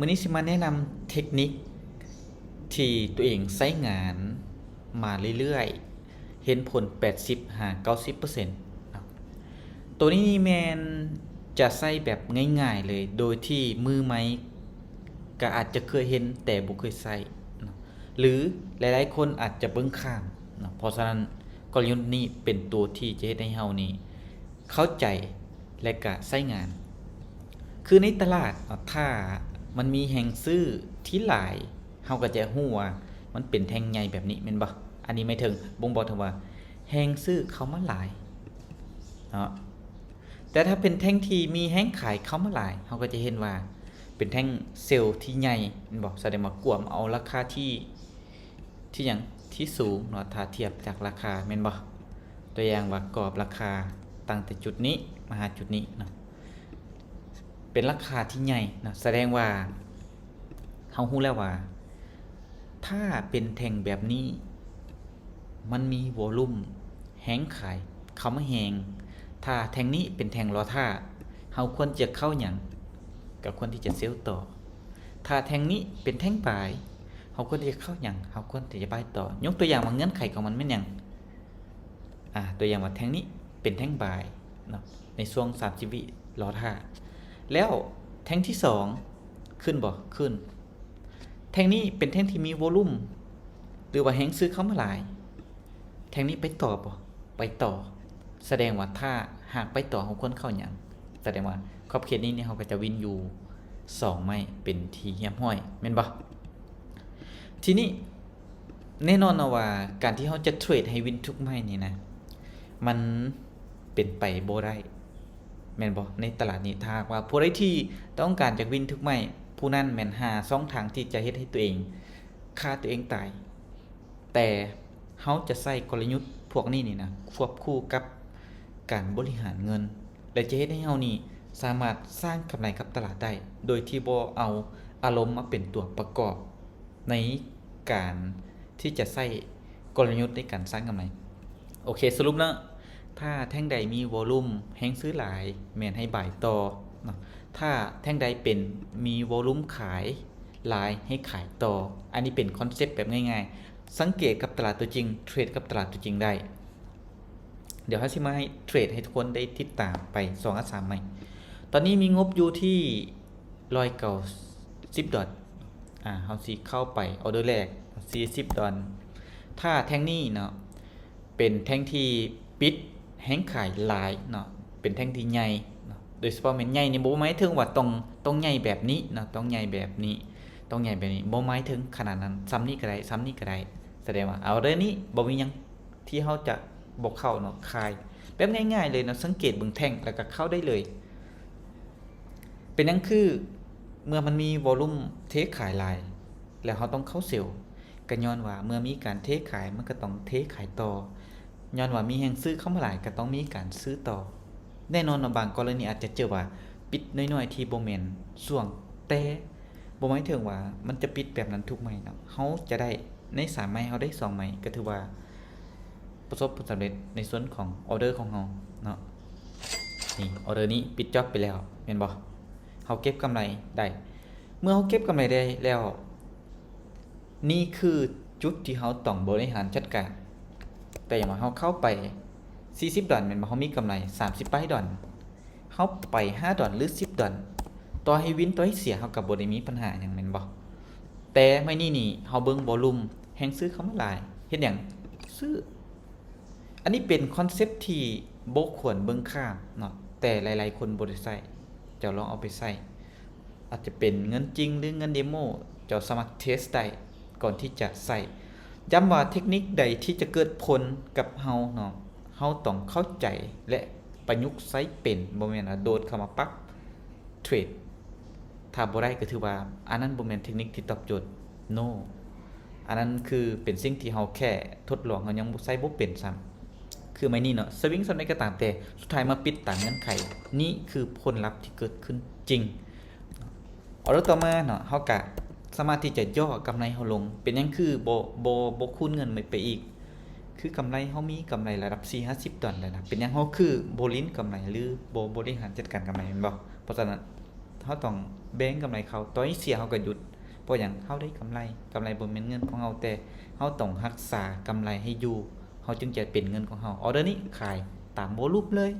ມື້ນີ້ຊິມາແນະນຳເທັກນິກທີ່ຕົວເອງໃຊ້ງານມາເລື້ອຍໆ ເຫັນຜົນແປດສິບຫາເກົ້າສິບເປີເຊັນເນາະ. ໂຕນີ້ນີ້ແມ່ນຈະໃຊ້ແບບງ່າຍໆເລີຍ ໂດຍທີ່ມືໃໝ່ກໍອາດຈະເຄີຍເຫັນແຕ່ບໍ່ເຄີຍໃຊ້ເນາະ ຫຼືຫຼາຍໆຄົນອາດຈະເບິ່ງຂ້າມເນາະ. ເພາະສະນັ້ນ ກໍລະຍຸດນີ້ເປັນຕົວທີ່ຈະເຮັດໃຫ້ເຮົານີ້ເຂົ້າໃຈ ແລະກະໃຊ້ງານ. ຄືໃນຕະຫຼາດເນາະ ຖ້າມັນມີແຮງຊື້ທີ່ຫຼາຍ ເຮົາກໍຈະຮູ້ວ່າມັນເປັນແທ່ງໃຫຍ່ແບບນີ້ແມ່ນບໍ່? ອັນນີ້ໝາຍເຖິງ ບົ່ງບອກເຖິງວ່າແຮງຊື້ເຂົ້າມາຫຼາຍເນາະ. ແຕ່ຖ້າເປັນແທ່ງທີ່ມີແຮງຂາຍເຂົ້າມາຫຼາຍ ເຮົາກໍຈະເຫັນວ່າເປັນແທ່ງເຊວທີ່ໃຫຍ່ແມ່ນບໍ່? ສະແດງວ່າກວມເອົາລາຄາທີ່ ທີ່ຫຍັງ? ທີ່ສູງເນາະ ຖ້າທຽບຈາກລາຄາແມ່ນບໍ່? ຕົວຢ່າງວ່າກອບລາຄາຕັ້ງແຕ່ຈຸດນີ້ມາຫາຈຸດນີ້ເນາະ ເປັນລາຄາທີ່ໃຫຍ່ເນາະ ສະແດງວ່າເຮົາຮູ້ແລ້ວວ່າ ຖ້າເປັນແທ່ງແບບນີ້ ມັນມີວໍລຸ່ມແຮງຂາຍເຂົ້າມາແຮງ. ຖ້າແທ່ງນີ້ເປັນແທ່ງລໍຖ້າ ເຮົາຄວນຈະເຂົ້າຫຍັງ? ກໍຄວນທີ່ຈະເຊວຕໍ່. ຖ້າແທ່ງນີ້ເປັນແທ່ງບາຍ ເຮົາຄວນທີ່ຈະເຂົ້າຫຍັງ? ເຮົາຄວນທີ່ຈະບາຍຕໍ່. ຍົກຕົວຢ່າງວ່າເງື່ອນໄຂຂອງມັນແມ່ນຫຍັງ? ອາ ຕົວຢ່າງວ່າແທ່ງນີ້ເປັນແທ່ງບາຍເນາະ ໃນຊ່ວງສາມສິບວິລໍຖ້າ. ແລ້ວແທ່ງທີສອງຂຶ້ນບໍ່? ຂຶ້ນ. ແທ່ງນີ້ເປັນແທ່ງທີ່ມີວໍລຸ່ມ ຫຼືວ່າແຮງຊື້ເຂົ້າມາຫຼາຍ. ແທ່ງນີ້ໄປຕໍ່ບໍ່? ໄປຕໍ່. ສະແດງວ່າຖ້າຫາກໄປຕໍ່ ເຮົາຄວນເຂົ້າຫຍັງ? ສະແດງວ່າຂອບເຂດນີ້ນີ້ ເຮົາກໍຈະວິນຢູ່ສອງໄມ້ເປັນທີ່ຮຽບຮ້ອຍແມ່ນບໍ່? ທີນີ້ ແນ່ນອນເນາະວ່າການທີ່ເຮົາຈະເທຣດໃຫ້ວິນທຸກໄມ້ນີ້ນະ ມັນເປັນໄປບໍ່ໄດ້ແມ່ນບໍ່? ໃນຕະຫຼາດນີ້ ຖ້າຫາກວ່າຜູ້ໃດທີ່ຕ້ອງການຈະວິນທຸກໄມ້ ຜູ້ນັ້ນແມ່ນຫາຊ່ອງທາງທີ່ຈະເຮັດໃຫ້ຕົວເອງຂ້າຕົວເອງຕາຍ. ແຕ່ເຮົາຈະໃຊ້ກົນລະຍຸດພວກນີ້ນີ້ນະ ຄວບຄູ່ກັບການບໍລິຫານເງິນ ແລະ ຈະເຮັດໃຫ້ເຮົານີ້ສາມາດສ້າງກຳໄລກັບຕະຫຼາດໄດ້ ໂດຍທີ່ບໍ່ເອົາອາລົມມາເປັນຕົວປະກອບໃນການທີ່ຈະໃຊ້ກົນລະຍຸດໃນການສ້າງກຳໄລ. ໂອເຄ ສະຫຼຸບເນາະ ຖ້າແທ່ງໃດມີວໍລຸ່ມແຮງຊື້ຫຼາຍ ແມ່ນໃຫ້ບາຍຕໍ່ເນາະ. ຖ້າແທ່ງໃດເປັນ ມີວໍລຸ່ມຂາຍຫຼາຍ ໃຫ້ຂາຍຕໍ່. ອັນນີ້ເປັນຄອນເຊັບແບບງ່າຍໆ ສັງເກດກັບຕະຫຼາດຕົວຈິງ ເທຣດກັບຕະຫຼາດຕົວຈິງໄດ້. ດຽວເຮົາຊິມາໃຫ້ເທຣດໃຫ້ທຸກຄົນໄດ້ຕິດຕາມໄປສອງຫາສາມໄມ້. ຕອນນີ້ມີງົບຢູ່ທີ່ຮ້ອຍເກົ້າສິບດອນ. ອາ ເຮົາຊິເຂົ້າໄປອໍເດີແລກ ສີ່ສິບດອນ. ຖ້າແທ່ງນີ້ເນາະ ເປັນແທ່ງທີ່ປິດແຮງຂາຍຫຼາຍເນາະ ເປັນແທ່ງທີ່ໃຫຍ່ເນາະ ໂດຍສະເພາະແມ່ນໃຫຍ່ນີ້ ບໍ່ໝາຍເຖິງວ່າຕ້ອງ ຕ້ອງໃຫຍ່ແບບນີ້ເນາະ ຕ້ອງໃຫຍ່ແບບນີ້ ຕ້ອງໃຫຍ່ແບບນີ້ ບໍ່ໝາຍເຖິງຂະໜາດນັ້ນ. ສ່ຳນີ້ກໍໄດ້ ສ່ຳນີ້ກໍໄດ້ ສະແດງວ່າອໍເດີນີ້ບໍ່ມີຫຍັງ ທີ່ເຮົາຈະບໍ່ເຂົ້າເນາະ ຂາຍ. ແບບງ່າຍໆເລີຍເນາະ ສັງເກດເບິ່ງແທ່ງ ແລ້ວກໍເຂົ້າໄດ້ເລີຍ. ເປັນຫຍັງຄືເມື່ອມັນມີວໍລຸ່ມເທຂາຍຫຼາຍ ແລ້ວເຮົາຕ້ອງເຂົ້າເຊວ? ກໍຍ້ອນວ່າເມື່ອມີການເທຂາຍ ມັນກໍຕ້ອງເທຂາຍຕໍ່. ຍ້ອນວ່າມີແຮງຊື້ເຂົ້າມາຫຼາຍ ກໍຕ້ອງມີການຊື້ຕໍ່. ແນ່ນອນວ່າບາງກໍລະນີອາດຈະເຈີວ່າປິດນ້ອຍໆ ທີ່ບໍ່ແມ່ນຊ່ວງ, ແຕ່ບໍ່ໝາຍເຖິງວ່າມັນຈະປິດແບບນັ້ນທຸກໄມ້ເນາະ. ເຮົາຈະໄດ້ ໃນສາມໄມ້ ເຮົາໄດ້ສອງໄມ້ ກໍຖືວ່າປະສົບຜົນສຳເລັດໃນສ່ວນຂອງອໍເດີຂອງເຮົາເນາະ. ນີ້ ອໍເດີນີ້ປິດຈອບໄປແລ້ວແມ່ນບໍ່? ເຮົາເກັບກຳໄລໄດ້. ເມື່ອເຮົາເກັບກຳໄລໄດ້ແລ້ວ ນີ້ຄືຈຸດທີ່ເຮົາຕ້ອງບໍລິຫານຈັດການ. ແຕ່ຢ່າງວ່າເຮົາເຂົ້າໄປສີ່ສິບດອນແມ່ນບໍ່? ເຮົາມີກຳໄລສາມສິບປາຍດອນ. ເຮົາໄປຫ້າດອນ ຫຼື ສິບດອນ ຕໍ່ໃຫ້ວິນ ຕໍ່ໃຫ້ເສຍ ເຮົາກໍບໍ່ໄດ້ມີບັນຫາຫຍັງແມ່ນບໍ່? ແຕ່ໄມ້ນີ້ນີ້ ເຮົາເບິ່ງວໍລຸ່ມ ແຮງຊື້ເຂົ້າມາຫຼາຍ ເຮັດຫຍັງ? ຊື້. ອັນນີ້ເປັນຄອນເຊັບທີ່ບໍ່ຄວນເບິ່ງຂ້າມເນາະ ແຕ່ຫຼາຍໆຄົນບໍ່ໄດ້ໃຊ້. ເຈົ້າລອງເອົາໄປໃຊ້ ອາດຈະເປັນເງິນຈິງ ຫຼື ເງິນເດໂມ ເຈົ້າສາມາດເທສໄດ້ກ່ອນທີ່ຈະໃຊ້. ຢ້ຳວ່າເທັກນິກໃດທີ່ຈະເກີດຜົນກັບເຮົາເນາະ ເຮົາຕ້ອງເຂົ້າໃຈ ແລະ ປະຍຸກໃຊ້ເປັນ, ບໍ່ແມ່ນວ່າໂດດເຂົ້າມາປັບເທຣດ. ຖ້າບໍ່ໄດ້ກໍຖືວ່າອັນນັ້ນບໍ່ແມ່ນເທັກນິກທີ່ຕອບໂຈດ. No. ອັນນັ້ນຄືເປັນສິ່ງທີ່ເຮົາແຄ່ທົດລອງ, ເຮົາຍັງບໍ່ໃຊ້ບໍ່ເປັນຊ້ຳ. ຄືໄມ້ນີ້ເນາະ, ສະວິງສ່ຳໃດກໍຕາມແຕ່ ສຸດທ້າຍມາປິດຕາມເງື່ອນໄຂ. ນີ້ຄືຜົນລັບທີ່ເກີດຂຶ້ນຈິງ. ອໍເດີຕໍ່ມາເນາະ, ເຮົາກະສາມາດທີ່ຈະຫຍໍ້ກຳໄລເຮົາລົງ. ເປັນຫຍັງຄືບໍ່, ບໍ່, ບໍ່ຄູນເງິນໄປອີກ? ຄືກຳໄລເຮົາມີກຳໄລລະດັບສີ່ຫ້າສິບດອນແລ້ວນະ, ເປັນຫຍັງເຮົາຄືບໍ່ຫຼິ້ນກຳໄລ ຫຼື ບໍ່ບໍລິຫານຈັດການກຳໄລແມ່ນບໍ່? ເພາະສະນັ້ນ ເຮົາຕ້ອງແບ່ງກຳໄລເຂົ້າ. ຕອນເສຍເຮົາກໍຢຸດ. ເພາະຫຍັງ? ເຮົາໄດ້ກຳໄລ. ກຳໄລບໍ່ແມ່ນເງິນຂອງເຮົາ, ແຕ່ເຮົາຕ້ອງຮັກສາກຳໄລໃຫ້ຢູ່, ເຮົາຈຶ່ງຈະເປັນເງິນຂອງເຮົາ. ອໍເດີນີ້ຂາຍຕາມວໍລຸ່ມເລີຍ.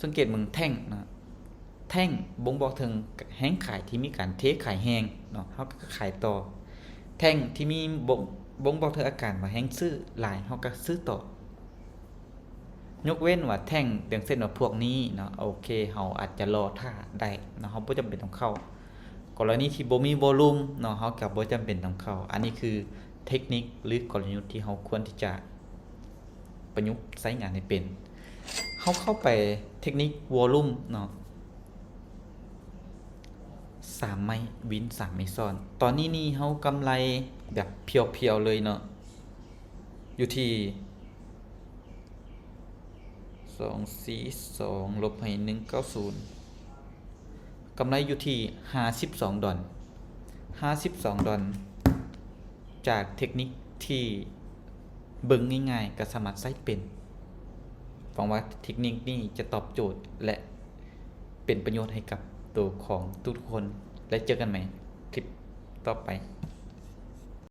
ສັງເກດເບິ່ງແທ່ງນະ, ແທ່ງບົ່ງບອກເຖິງແຮງຂາຍທີ່ມີການເທຂາຍແຮງເນາະ, ເຮົາກໍຂາຍຕໍ່. ແທ່ງທີ່ມີບົ່ງ ບົ່ງບອກເຖິງອາການວ່າແຮງຊື້ຫຼາຍ, ເຮົາກໍຊື້ຕໍ່. ຍົກເວັ້ນວ່າແທ່ງ ຢ່າງເຊັ່ນວ່າພວກນີ້ເນາະ, ໂອເຄ ເຮົາອາດຈະລໍຖ້າໄດ້ເນາະ, ເຮົາບໍ່ຈຳເປັນຕ້ອງເຂົ້າ. ກໍລະນີທີ່ບໍ່ມີວໍລຸ່ມເນາະ, ເຮົາກໍບໍ່ຈຳເປັນຕ້ອງເຂົ້າ. ອັນນີ້ຄືເທັກນິກ ຫຼື ກົນລະຍຸດທີ່ເຮົາຄວນທີ່ຈະປະຍຸກໃຊ້ງານໃຫ້ເປັນ. ເຮົາເຂົ້າໄປເທັກນິກວໍລຸ່ມເນາະ, ສາມໄມ້ວິນ ສາມໄມ້ຊ້ອນ. ຕອນນີ້ນີ້ເຮົາກຳໄລແບບພຽວໆເລີຍເນາະ, ຢູ່ທີ່ ສອງສີ່ສອງ ລົບໃຫ້ ໜຶ່ງເກົ້າສູນ ກຳໄລຢູ່ທີ່ຫ້າສິບສອງດອນ, ຫ້າສິບສອງດອນ. ຈາກເທັກນິກທີ່ເບິ່ງງ່າຍໆກໍສາມາດໃຊ້ເປັນ. ຫວັງວ່າເທັກນິກນີ້ຈະຕອບໂຈດ ແລະ ເປັນປະໂຫຍດໃຫ້ກັບໂຕຂອງທຸກໆຄົນ ແລະ ເຈີກັນໃໝ່ຄລິບຕໍ່ໄປ.